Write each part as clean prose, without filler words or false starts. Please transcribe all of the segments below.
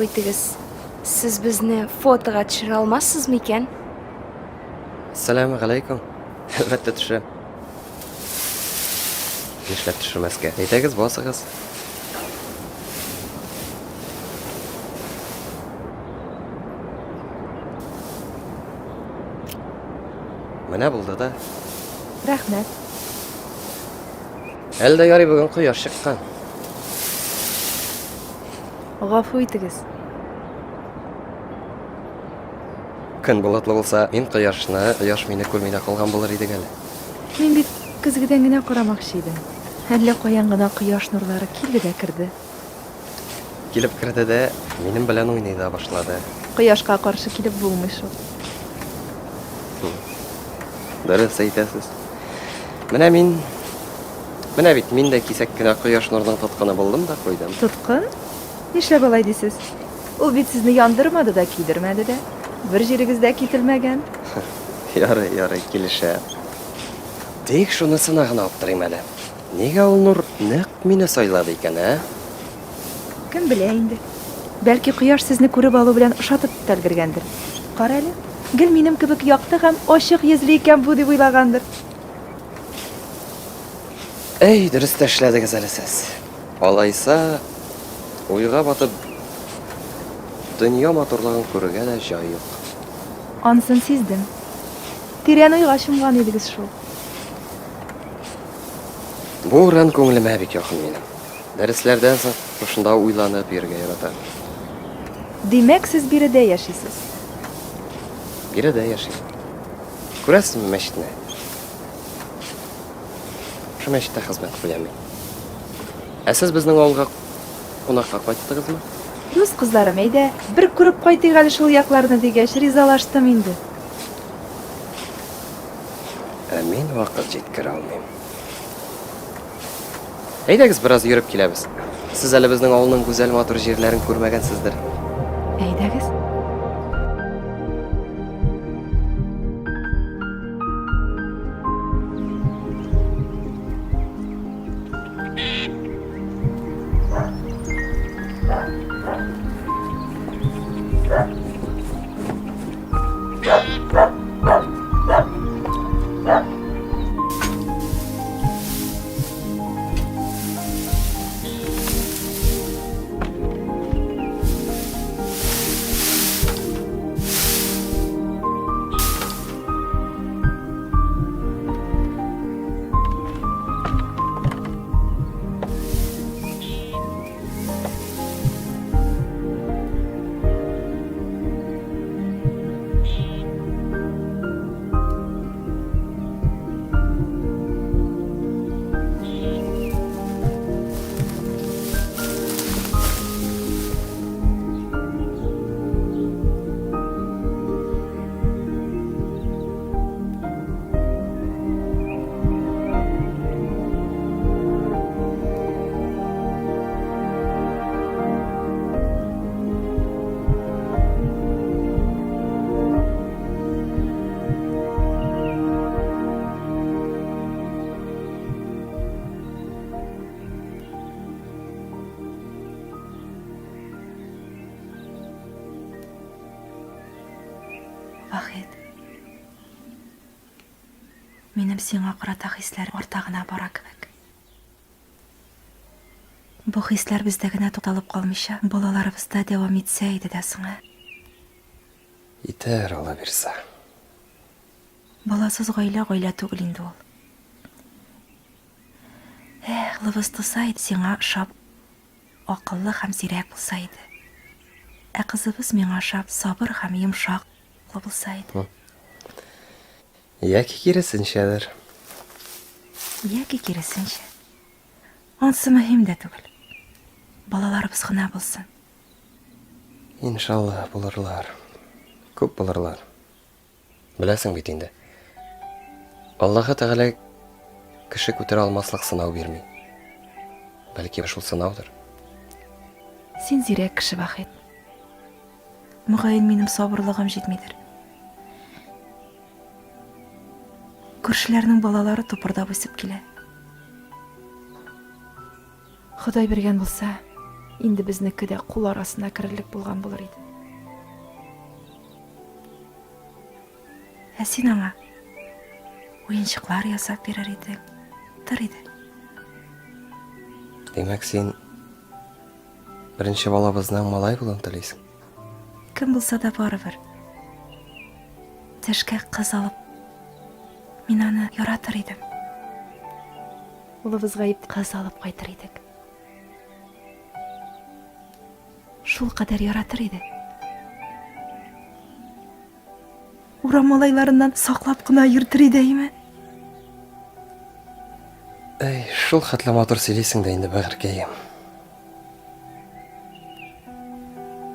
Гафу итегез, сез безне фотога төшерә алмассызмы икән? Сәлам галәйкүм. Әлбәттә төшерәм. Нишләп төшермәскә? Әйдәгез, басыгыз. Менә булды да. Рәхмәт. Әле дә ярый бүген кояш чыккан. Гафу итегез. Көн болытлы булса, мин кояшны, кояш мине күрми дә калган булыр идек әле. Мин бит көзгедән генә карамакчы идем. Әллә каян гына кояш нурлары килде дә керде. Килеп керде дә, минем белән уйный да башлады. Кояшка каршы килеп булмый шул. Дөрес әйтәсез. Менә мин, менә бит мин дә кисәк кенә кояш нурының тоткыны булдым да куйдым. Тоткын? Нишләп алай дисез? Ул бит сезне яндырмады да, көйдермәде дә. Бер җирегез дә кителмәгән. Ярый, ярый, килешәм. Тик шунысына гына аптырыйм әле. Нигә ул нур нәкъ мине сайлады икән, ә? Кем белә инде. Бәлки кояш сезне күреп алу белән ошатып та өлгергәндер. Кара әле, гел минем кебек якты һәм ачык йөзле икән бу дип уйлагандыр. Әй, дөрес тә эшләдегез әле сез. Алайса, уйга батып, дөнья матурлыгын күрергә дә җай юк. Ансын сиздем. Тирән уйга чумган идегез шул. Бу урын күңелемә бик якын минем. Дәресләрдән соң шушында уйланып йөрергә яратам. Димәк, сез биредә яшисез? Биредә яшим. Күрәсезме мәчетне? Шул мәчеттә хезмәт куям мин. Ә сез безнең авылга кунакка кайттыгызмы? Дус кызларым, әйдә, бер күреп кайтыйк әле шул якларны дигәч, ризалаштым инде. Ә мин вакыт җиткерә алмыйм. Әйдәгез, бераз йөреп киләбез. Сез әле безнең авылның гүзәл матур җирләрен күрмәгәнсездер. Әйдәгез. Вахит. Минем сиңа карата хисләр арта гына бара кебек. Бу хисләр бездә генә тукталып калмыйча, балаларыбызда дәвам итсә иде дә соң, ә? Итәр, Алла бирса. Баласыз гаилә гаилә түгел инде ул. Эх, улыбыз туса иде, сиңа ошап, акыллы һәм зирәк булса иде. Ә кызыбыз миңа ошап, сабыр һәм йомшак булса иде. Яки киресенчәдер. Яки киресенчә. Ансы мөһим дә түгел. Балаларыбыз гына булсын. Иншалла, булырлар. Күп булырлар. Беләсең бит инде. Аллаһы Тәгалә кеше күтәрә алмаслык сынау бирми. Бәлки шул сынаудыр. Син зирәк кеше, Вахит. Мөгаен минем сабырлыгым җитмидер. Күршеләрнең балалары тупырдап үсеп килә. Ходай биргән булса, Инде безнеке дә кул арасына керерлек булган булыр иде. Ә син аңа уенчыклар ясап бирер идең, тыр иде. Димәк, син беренче балабызның малай булуын телисең? Кем булса да барыбер. Тешкә кыз алып, мин аны яратыр идем. Улыбызга дип кыз алып кайтыр идек. Шул кадәр яратыр иде. Урам малайларыннан саклап кына йөртер иде, әйме? Әй, шул хәтле матур сөйлисең дә инде, бәгырькәем.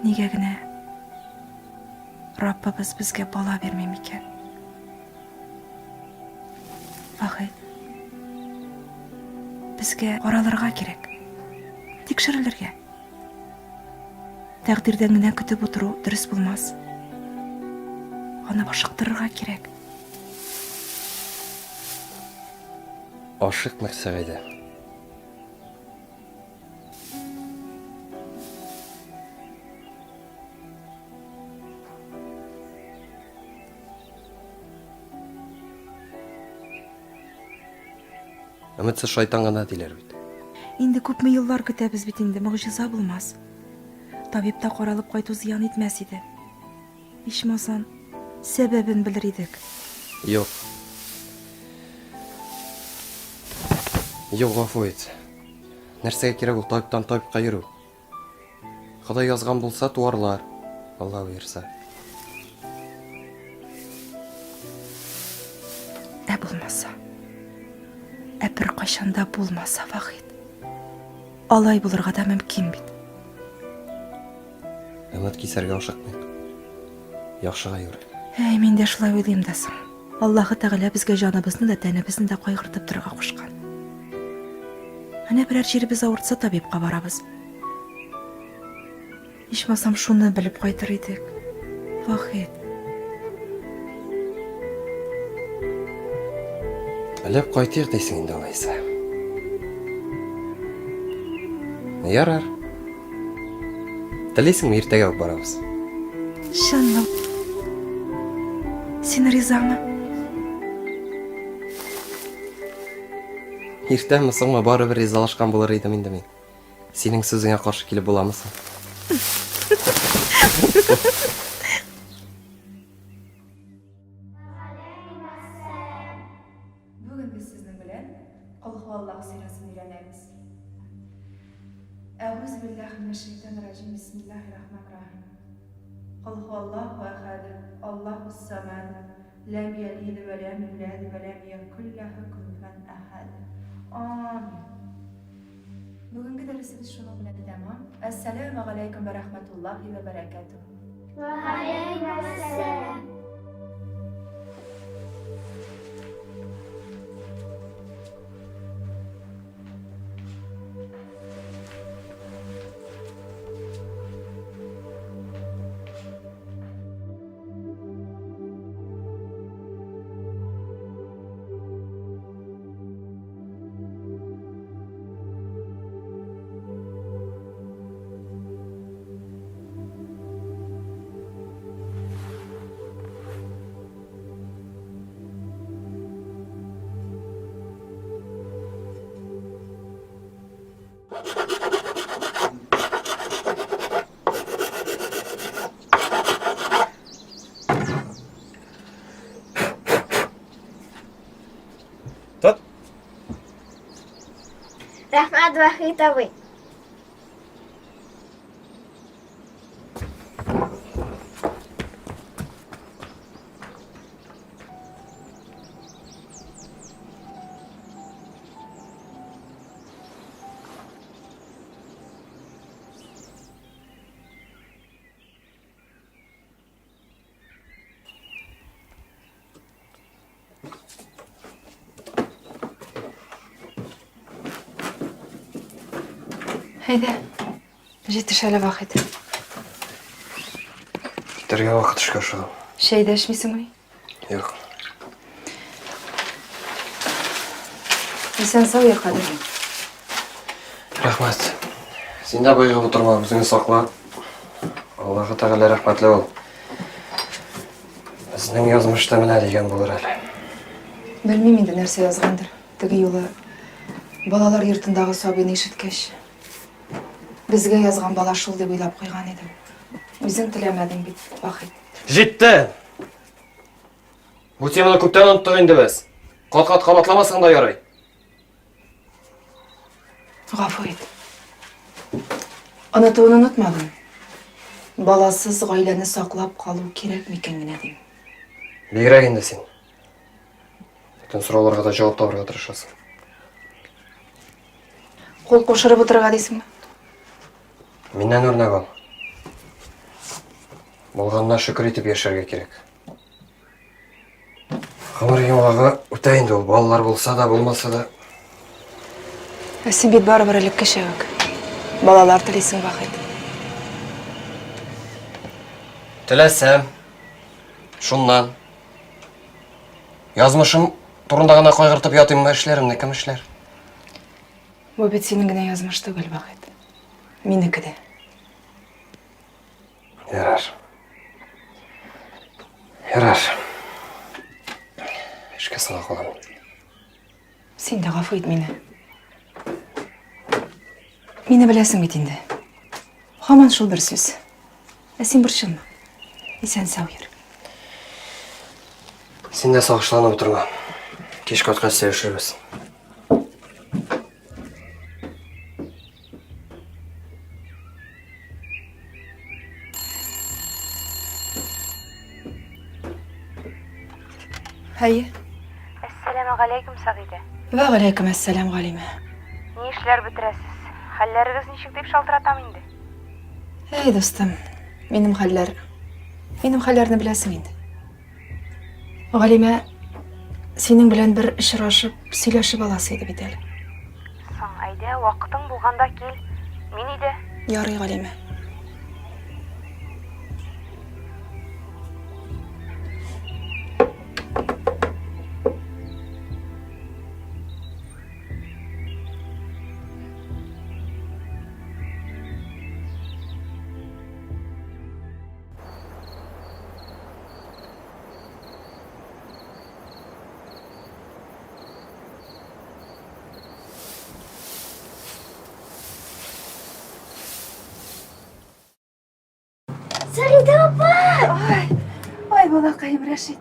Нигә генә Раббыбыз безгә бала бирми микән? Вахит, безгә каралырга кирәк. Тикшерелергә. Тәкъдирдән генә көтеп утыру дөрес булмас. Аны ашыктырырга кирәк. Ашыкмыйк, Сәгыйдә. Өметсез шайтан гына диләр бит. Инде күпме еллар көтәбез бит инде, могҗиза булмас. Табибта каралып кайту зыян итмәс иде. Ичмасам, сәбәбен белер идек. Юк. Юк, гафу ит. Нәрсәгә кирәк ул табибтан табибка йөрү? Ходай язган булса, туарлар. Алла боерса. Ә булмаса? Ә беркайчан да булмаса, Вахит? Алай булырга да мөмкин бит. Өмет кисәргә ашыкмыйк. Яхшыга юрыйк. Әй, мин дә шулай уйлыйм да соң. Аллаһы Тәгалә безгә җаныбызны да, тәнебезне дә кайгыртып торырга кушкан. Менә берәр җиребез авыртса, табибка барабыз. Ичмасам, шуны белеп кайтыр идек. Вахит. Белеп кайтыйк дисең инде алайса. Ярар. Телисеңме, иртәгә үк барабыз. Чынмы? Син ризамы? Иртәме, соңмы, барыбер ризалашкан булыр идем инде мин. Синең сүзеңә каршы килеп буламы соң? Бүген без сезнең белән Кол һуаллаһ сүрәсен өйрәнәбез. Әгуз биллаһи минәш-шәйтанир раҗим. Бисмиллаһир рахманир рахим. Кол һуаллаһу әхәд, Аллаһус самад, ләм ялид вә ләм юләд вә ләм якул ләһү куфуән әхәд. Амин. Бүгенге дәресебез шуның белән тәмам. Әссәләмү галәйкүм вә рахматуллаһи вә бәрәкәтүһ. Вә галәйкүмәссәлам. Тот. Рәхмәт, Вахит абый. Әйдә, җитеш әле, Вахит. Китәргә вакыт эшкә ашыгам. Чәй дә эчмисеңмени? Юк. Исән сау йөр, кадерлем. Рәхмәт. Син дә боегып утырма, үзеңне сакла. Аллаһы Тәгалә рәхмәтле ул. Безнең язмышта менә дигән булыр әле. Белмим инде нәрсә язгандыр. Теге юлы балалар йортындагы сабыйны ишеткәч, безгә язган бала шул дип уйлап куйган идем. Үзең теләмәдең бит, Вахит. Җитте! Бу теманы күптән оныттык инде без. Кат-кат кабатламасаң да ярый. Гафу ит. Онытуын онытмадым. Баласыз гаиләне саклап калу кирәк микән генә дим. Бигрәк инде син. Бөтен сорауларга да җавап табарга тырышасың. Кул кушырып утырырга дисеңме? Миннән үрнәк ал. Булганына шөкер итеп яшәргә кирәк. Гомер йомгагы үтә инде ул, балалар булса да, булмаса да. Ә син бит барыбер элеккечә үк. Балалар телисең, Вахит. Теләсәм. Шуннан. Язмышым турында гына кайгыртып ятыйммы, эшләремне кем эшләр? Бу бит синең генә язмыш түгел, Вахит. Минеке дә. Ярар. Ярар. Эшкә соңга калам. Син дә гафу ит мине. Мине беләсең бит инде. Һаман шул бер сүз. Ә син борчылма. Исән сау йөр. Син дә сагышланып утырма. Кич кайткач сөйләшербез. Әйе. Әссәламегаләйкүм, Сәгыйдә. Вәгаләйкүм әссәлам, Галимә. Ни эшләр бетерәсез? Хәлләрегез ничек дип шалтыратам инде. Әй, дустым, минем хәлләр... Минем хәлләрне беләсең инде. Галимә, синең белән бер очрашып, сөйләшеп аласы иде бит әле. Соң, әйдә, вакытың булганда кил. Мин өйдә. Ярый, Галимә. Сәгыйдә апа! Ай, ай, балакаем Рәшит.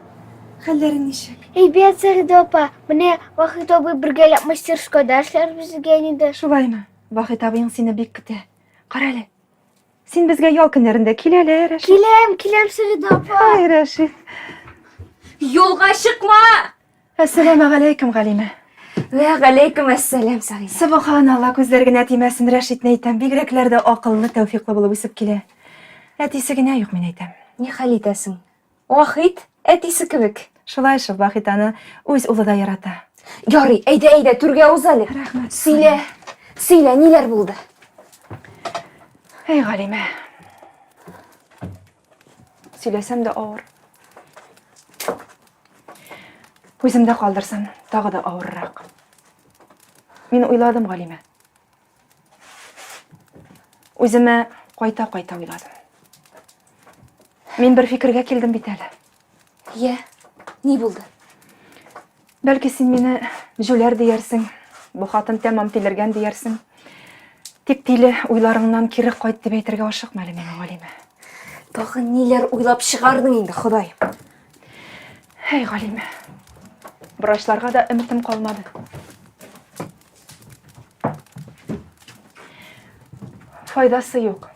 Хәлләрең ничек? Әйбәт, Сәгыйдә апа. Менә Вахит абый бергәләп мастерскойда эшләрбез дигән иде. Шулаймы? Вахит абыең сине бик көтә. Кара әле, Син безгә ял көннәрендә кил әле, Рәшит. Киләм, киләм, Сәгыйдә апа. Ай, Рәшит. Юлга чыкма! Әссәламегаләйкүм, Галимә. Вә галәйкүм әссәлам, Сәгыйдә. Сөбханалла, күзләр генә тимәсен, Рәшитне әйтәм, бигрәкләр дә акыллы, тәүфиклы булып үсеп килә. Әтисе генә юк, мин әйтәм. Ни хәл итәсең? Вахит, әтисе кебек. Шулай шул, Вахит аны үз улы да ярата. Ярый, әйдә, әйдә, түргә уз әле. Рәхмәт. Сөйлә, сөйлә, ниләр булды? Әй, Галимә. Сөйләсәм дә авыр. Үземдә калдырсам, тагы да авыррак. Мин уйладым, Галимә. Үземә кайта-кайта уйладым. Мин бер фикергә килдем бит әле. Йә, ни булды? Бәлки син мине җүләр диярсең, бу хатын тәмам тилергән диярсең. Тик тиле уйларыңнан кире кайт дип әйтергә ашыкма әле миңа, Галимә. Тагын ниләр уйлап чыгардың инде, Ходай? Әй, Галимә. Врачларга да өметем калмады. Файдасы юк.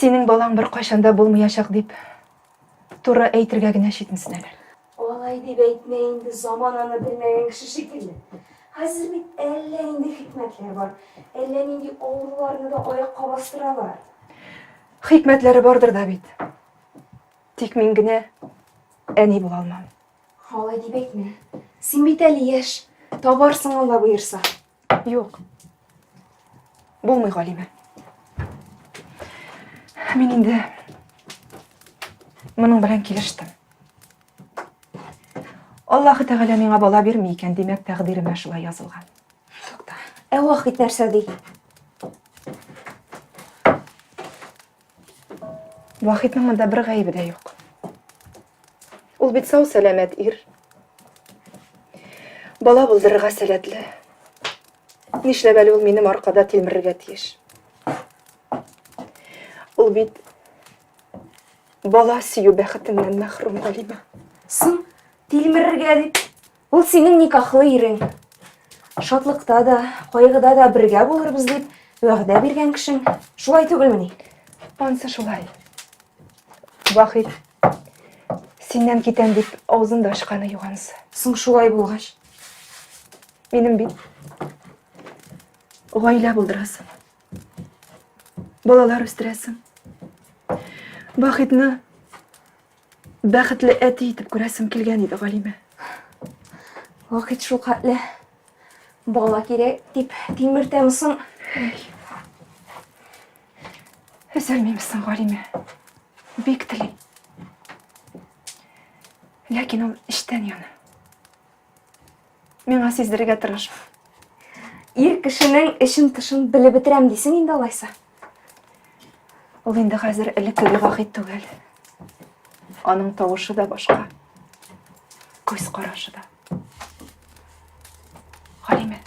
Синең балаң беркайчан да булмаячак дип туры әйтергә генә читенсенәләр. Алай дип әйтмә инде, замананы белмәгән кеше шикелле. Хәзер бит әллә нинди хикмәтләр бар, әллә нинди авыруларны да аякка бастыралар. Хикмәтләре бардыр да бит. Тик мин генә әни була алмам. Алай дип әйтмә. Син бит әле яшь. Табарсың Алла боерса. Юк. Булмый, Галимә. Мин инде моның белән килештем. Аллаһы Тәгалә миңа бала бирми икән, димәк, тәкъдиремә шулай язылган. Тукта. Ә Вахит нәрсә ди? Вахитның монда бер гаебе дә юк. Ул бит сау-сәламәт ир. Бала булдырырга сәләтле. Нишләп әле ул минем аркада тилмерергә тиеш? Ул бит бала сөю бәхетеннән мәхрүм, Галимә. Соң, тилмерергә дип. Ул синең никахлы ирең. Шатлыкта да, кайгыда да бергә булырбыз дип вәгъдә биргән кешең. Шулай түгелмени? Ансы шулай. Вахит, синнән китәм дип авызын да ачканы юк анысы. Соң шулай булгач. Минем бит гаилә булдырасың. Балалар үстерәсең. Вахитны бәхетле әти итеп күрәсем килгән иде, Галимә. Вахит шул хәтле бала кирәк дип тилмертәме соң? Өзелмиме соң, Галимә? Бик тели. Ләкин ул эчтән яна. Миңа сиздерергә тырышма. Ир кешенең эчен-тышын белеп бетерәм дисең инде алайса. Ул инде хәзер элеккеге Вахит түгел. Аның тавышы да башка. Күз карашы да. Галимә.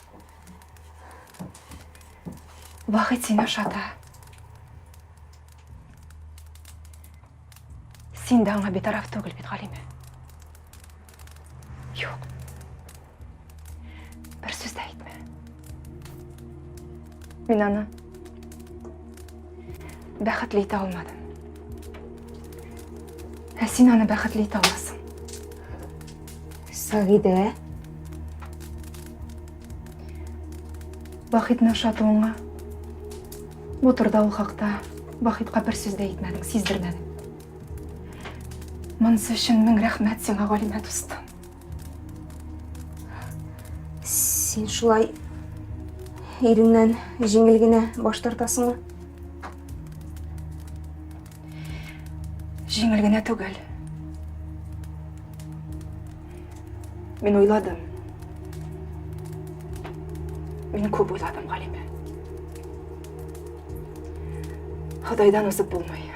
Вахит сине ошата. Син дә аңа битараф түгел бит, Галимә. Юк. Бер сүз дә әйтмә. Мин аны бәхетле итә алмадым. Ә син аны бәхетле итә аласың. Сагидә. Вахитны ошатуыңа бу турыда ул хакта Вахитка бер сүз дә әйтмәдең, сиздермәдең. Монысы өчен мең рәхмәт сиңа, Галимә дустым. Син шулай иреңнән җиңел генә баш тартасыңмы? Җиңел генә түгел. Мин уйладым. Мин күп уйладым, Галимә. Ходайдан узып булмый.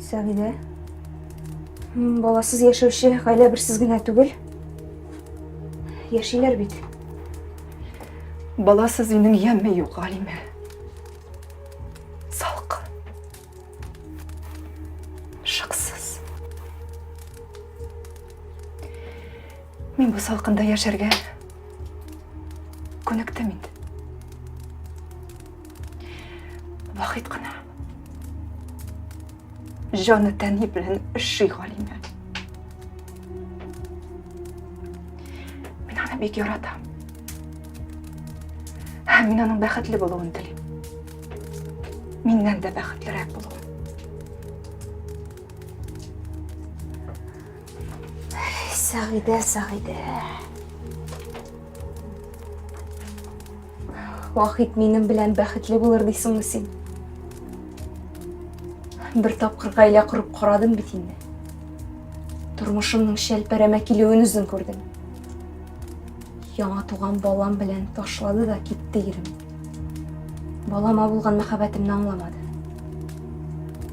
Сәгыйдә, баласыз яшәүче гаилә берсез генә түгел. Яшиләр бит. Баласыз өйнең яме юк, Галимә. Салкын. Шыксыз. Мин бу салкында яшәргә күнектем инде. Вахит кына. Җаны тәне белән өши Галимә. Мин аны бик яратам. Һәм мин аның бәхетле булуын телим. Миннән дә бәхетлерәк булуын. Сәгыйдә, Сәгыйдә. Вахит минем белән бәхетле булыр дисеңме син? Бер тапкыр гаилә корып карадым бит инде. Тормышымның шәлпәрәмә килүен үзең күрдең. Яңа туган балам белән ташлады да китте ирем. Балама булган мәхәббәтемне аңламады.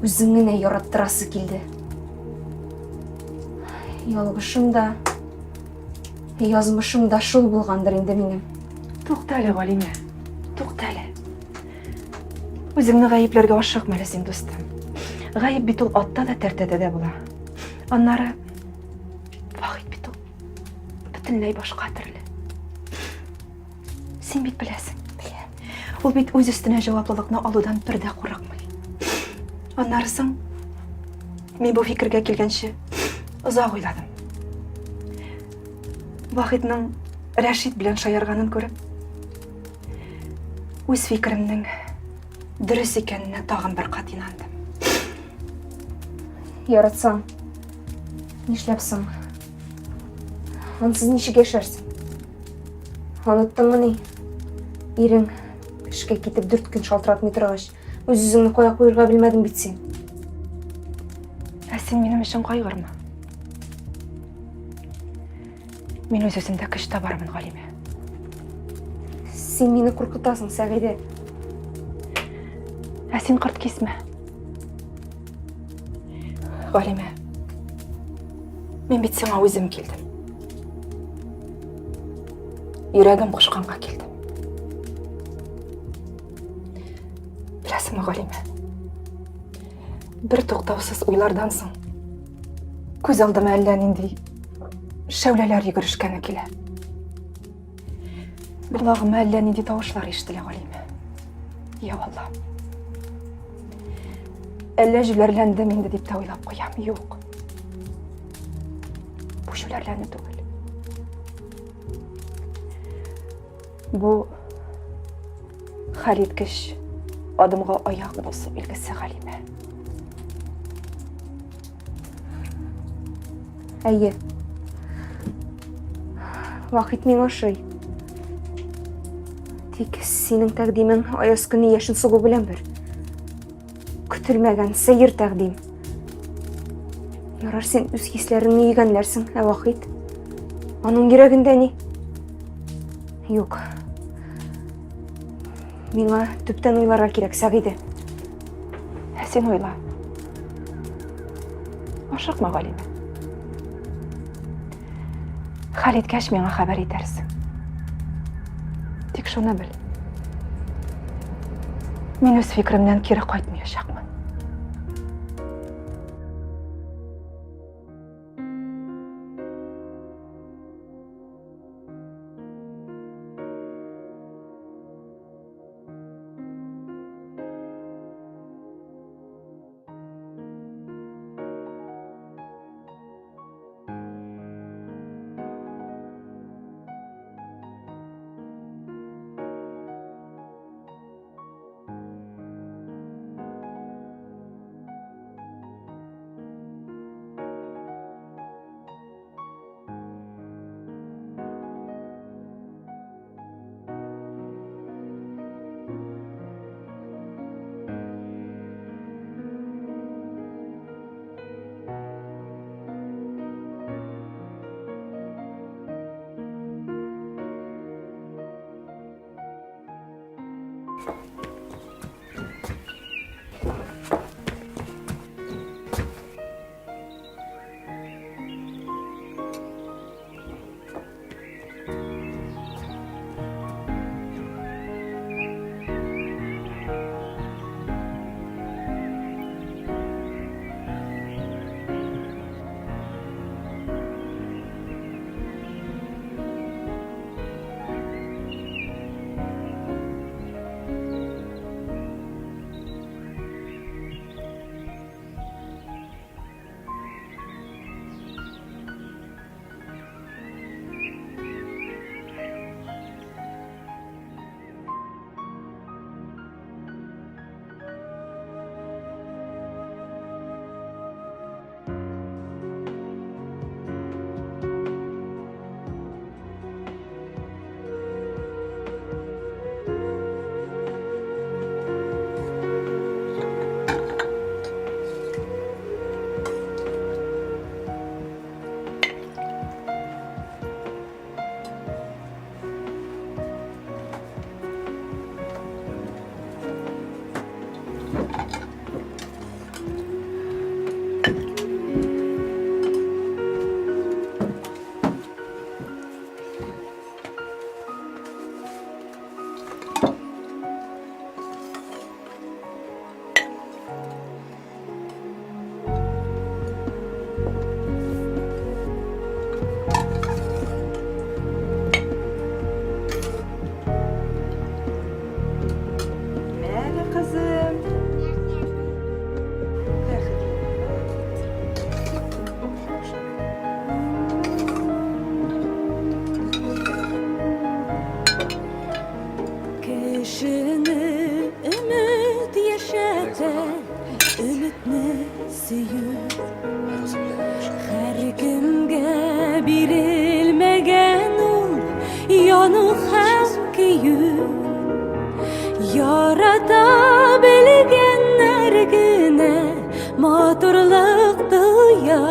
Үзен генә яраттырасы килде. Ялгышым да, язмышым да шул булгандыр инде минем. Тукта әле, Галимә, тукта әле. Үзеңне гаепләргә ашыкма әле син, дустым. Гаеп бит ул атта да, тәртәдә дә була. Аннары Вахит бит ул бөтенләй башка төрле. Син бит беләсең. Беләм. Ул бит үз өстенә җаваплылыкны алудан бер дә курыкмый. Аннары соң мин бу фикергә килгәнче озак уйладым. Вахитның Рәшит белән шаярганын күреп, үз фикеремнең дөрес икәненә тагын бер кат инандым. Яратсаң, нишләп соң? Ансыз ничек яшәрсең? Оныттыңмыни? Ирең эшкә китеп дүрт көн шалтыратмый торгач, үз-үзеңне кая куерга белмәдең бит син. Ә син минем өчен кайгырма. Мин үз-үземдә көч табармын, Галимә. Син мине куркытасың, Сәгыйдә. син кырт кисмә. Галимә, мин бит сиңа үзем килдем. Йөрәгем кушканга килдем. Беләсеңме, Галимә, бер туктаусыз уйлардан соң күз алдыма әллә нинди шәүләләр йөгерешкәне килә. Колагыма әллә нинди тавышлар ишетелә, Галимә. Я Алла. Әллә җүләрләндем инде дип тә уйлап куям. Юк. Бу җүләрләнү түгел. Бу хәлиткеч адымга аяк басу билгесе, Галимә. Әйе. Вахит миңа ошый. Тик синең тәкъдимең аяз көнне яшен сугу белән бер. Көтелмәгән, сәер тәкъдим. Ярар, син үз хисләреңне йөгәнләрсең, ә Вахит? Аның йөрәгендә ни? Юк. Миңа төптән уйларга кирәк, Сәгыйдә. Ә син уйла. Ашыкма, Галимә. Хәл иткәч, миңа хәбәр итәрсең. Тик шуны бел. Мин үз фикеремнән кире кайтмаячакмын. Мәле, кызым. Кешене өмет яшәтә, өметне сөю. Һәркемгә бирелмәгән ул яну һәм көю. Ярата белгәннәр генә матурлык тоя.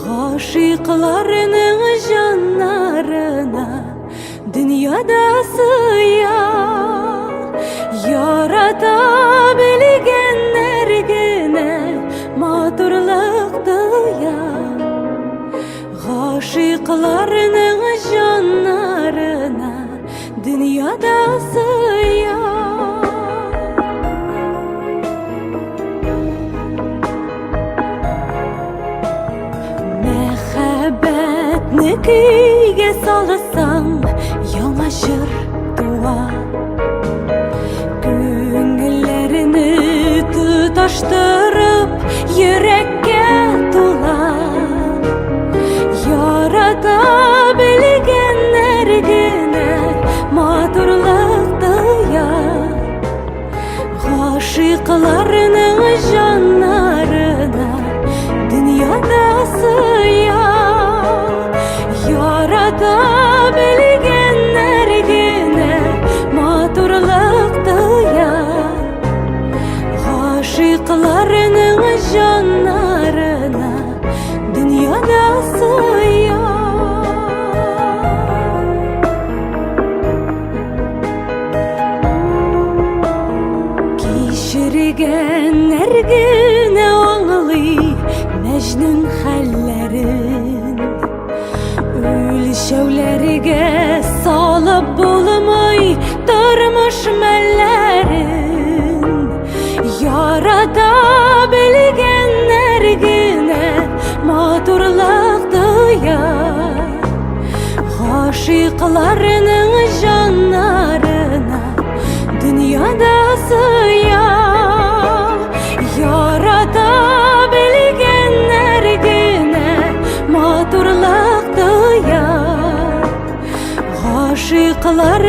Гашыйкларның җаннарына дөньяда сыя. Ярата белгәннәр генә матурлык тоя. Гашыйкларның җаннарына дөньяда сыя. Мәхәббәтне көйгә салсаң, яңа җыр туа. Күңелләрне тоташтырып, йөрәккә тула. Ярата белгәннәр генә матурлык тоя. Гашыйкларның җаннарына дөньяда сыя. Ярата белгәннәр генә матурлык тоя. Гашыйкларның җаннарына дөньяда сыя. Кичергәннәр генә аңлый Мәҗнүн хәлләрен. Үлчәүләргә салып булмый тормыш мәлләрен. Ярата белгәннәр генә матурлык тоя. Гашыйкларның җаннарына дөньяда сыя. Ярата белгәннәр генә матурлык тоя. Гашыйклар